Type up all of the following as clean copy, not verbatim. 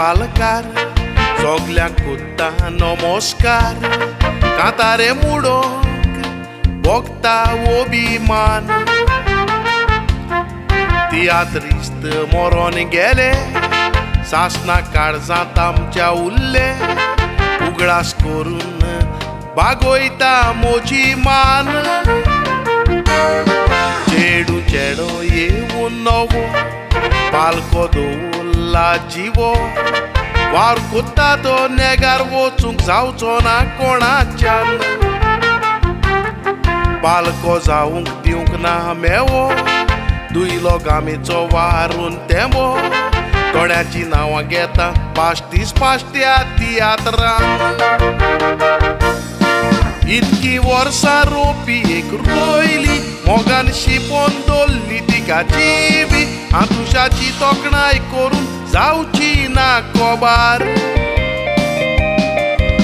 पालकार सगल्यांक कोत्ता नमस्कार कांतारे मुडोंक भोगता अभिमान तियात्रिस्त मरोन गेले सासना काळजांत आमच्या उरले उगडास करून बागोयता म्हजी मान चेडू चेडो येवन नवो पालको दवरला जिवो वार कोत्ता तो नेगार वचूंक जावचो ना कोणाच्यान पालको जावंक दिवंक ना मेवो दुयलो गामेचो वारून तेंबो थोड्याची नांवां घेता पाश्टीस पाश्ट्या तियात्रान इतकी वर्सां रोपी एक रोयली मोगान शिपोन दवरली तिका जिवी आंतुशाची तोखणाय करून जावची ना कोबार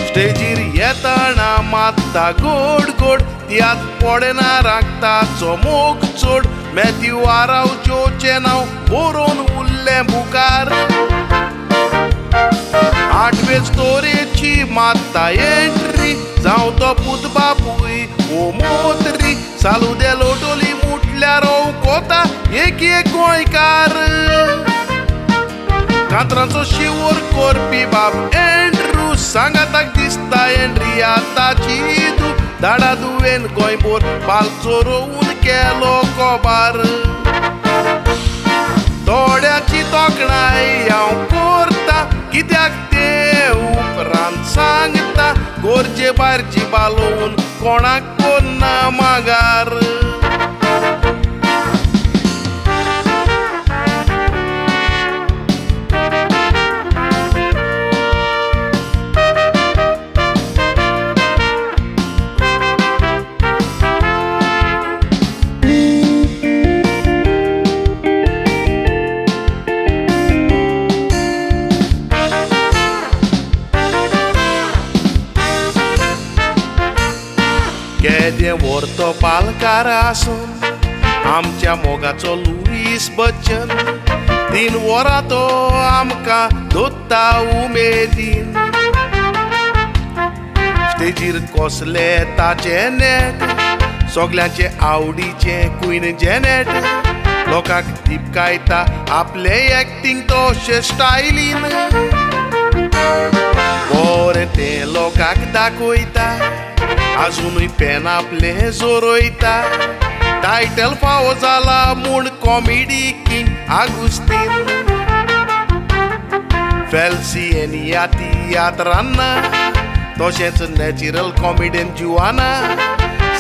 स्टेजीर येतना मात्ता गोड गोड तियात्र पडना राखताचो मोग चड मॅथ्यू आरावजोचें नांव बरोवन उरलें बुकार आठवेच तोरेची मात्ता एंट्री जावं तो पूत बापूय ओ मोत्री सालू दे लोटोली मुटल्यार कोता एक एक गोंयकार कांतरांचो शिवोर करपी बाब एंड्रू सांगाताक दिसता एंड्रियाताची तूं धाडा दुवेन गोंयभर पाल चोरोवन केलो कोबार थोड्याची तोखणाय हांव करता कित्याक तें उपरांत सांगता गरजे भायर जिबालोवन कोणाक कोन्ना मागार केदें व्हरतो पालकार आसून आमच्या मोगाचो लुईस बच्चन 3 वरां तो आमकां दोत्ता उमेदीन स्टेजीर कसले ताचें नेट सगल्यांचे आवडीचें क्वीन जेनेट लोकांक दिपकायता आपलें एक्टींग तशें स्टायलीन बरें तें लोकांक दाखयता आजुनूय पेन आपलें जोरयता टायटल फावो जाला म्हूण कॉमेडी किंग आगुस्तीन फेल्सियन ह्या तियात्रांना तशेंच natural comedian Juana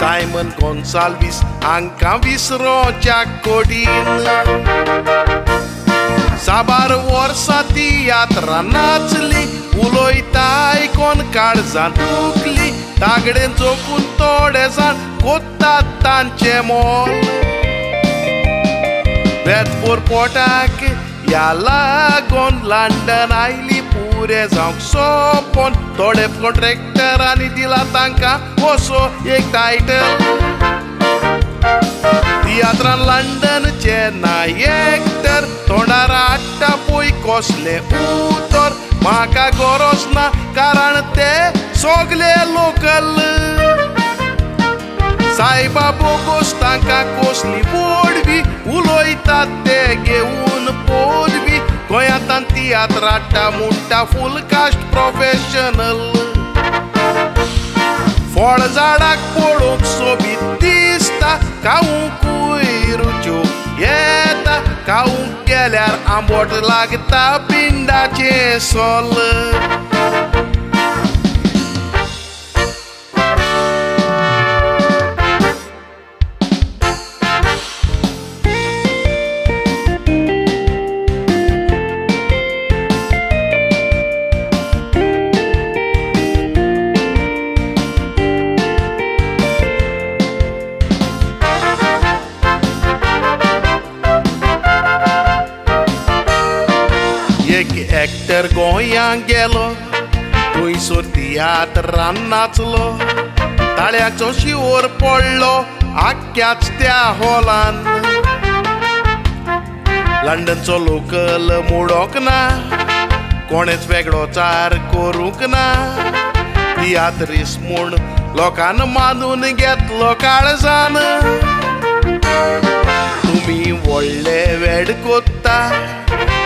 Simon Gonsalves हांकां विसरोच्या कोडीन साबार वर्सां तियात्रां नाचली उलयता आयकोन काळजां दुखली तागडेन चोकून थोडे जाण कोत्तात तांचें मोल बेतपोर पोटाक ह्या लागोन लंडन आयली पुरें जावंक सोंपोन थोडे कॉन्ट्रॅक्टरांनी दिला तांकां असो एक टायटल तियात्रान लंडनचे ना एक्टर तोंडार हाडटा पळय कसलें उतर म्हाका गरज ना कारण ते सगले लोकल सायबा बोगोस तांकां कसली व्हडवी उलयतात ते घेवन पदवी गोंयांत तियात्र हाडटा म्हणटा फूल कास्ट प्रोफेशनल फळ झाडाक पळोवंक सोबीत दिसता खावंकूय रुच्यो येता खावंक गेल्यार आंबट लागता पिंडाचें सोल. एक एक्टर गोंयांक गेलो थंयसर तियात्रान नाचलो ताळ्याचो शिंवर पडलो आख्याच त्या हॉलान लंडनचो लोकल मोडोंक ना, कोणेच वेगळोचार करूंक ना. तियात्रीस म्हूण लोकान मानून घेतलो काळजान. तुमी व्हडले वेड कोत्ता,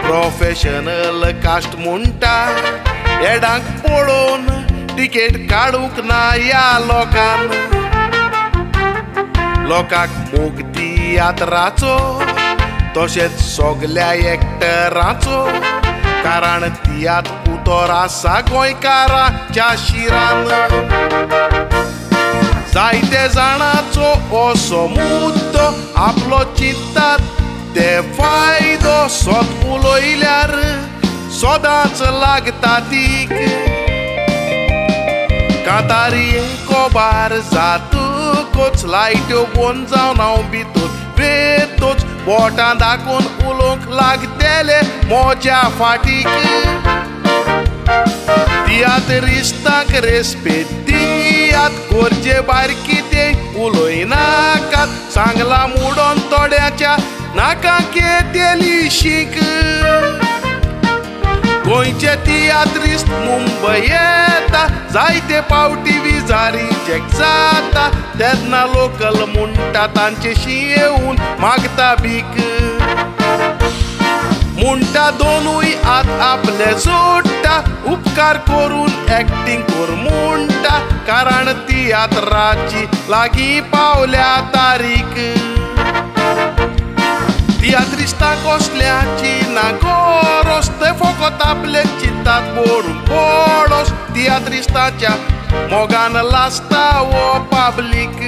प्रोफेशनल कास्ट म्हणटा, एडांक पळोवन तिकेट काडूंक ना ह्या लोकान. लोकांक मोग तियात्राचो तशेंच सगल्या एक्टराचो, कारण तियात्र उतर आसा गोंयकाराच्या शिरान. जायते जाणाचो असो मुद्दो आपलो चिंतात ते फायदो, सत उलयल्यार सदांच लागता तीक. कातारी कोबार जातकूच लायट्यो बंद जावन हांव भितर वेतूच बोटां दाखोवन उलोवंक लागतले म्हज्या फाटीक. तियात्रिस्तांक रेस्पेद दियात, गरजे भायर कितें उलयनाकात, सांगलां मुडोन थोड्याच्या नाकाक येतली शीक. गोंयचे तियात्रिस्त मुंबय येता, जायते पावटी विजा रिजेक्ट जाता, तेन्ना लोकल म्हणटा तांचेशी येवन मागता भीक. म्हणटा दोनूय हात आपले जोडटा, उपकार करून एक्टींग कर म्हणटा, कारण तियात्राची लागीं पावल्या तारीख. तियात्रिस्तां कसल्याची ना गरज, ते फकत आपले चिंतात भरून पडोस, तियात्रिस्ताच्या मोगान लासता वो पब्लीक.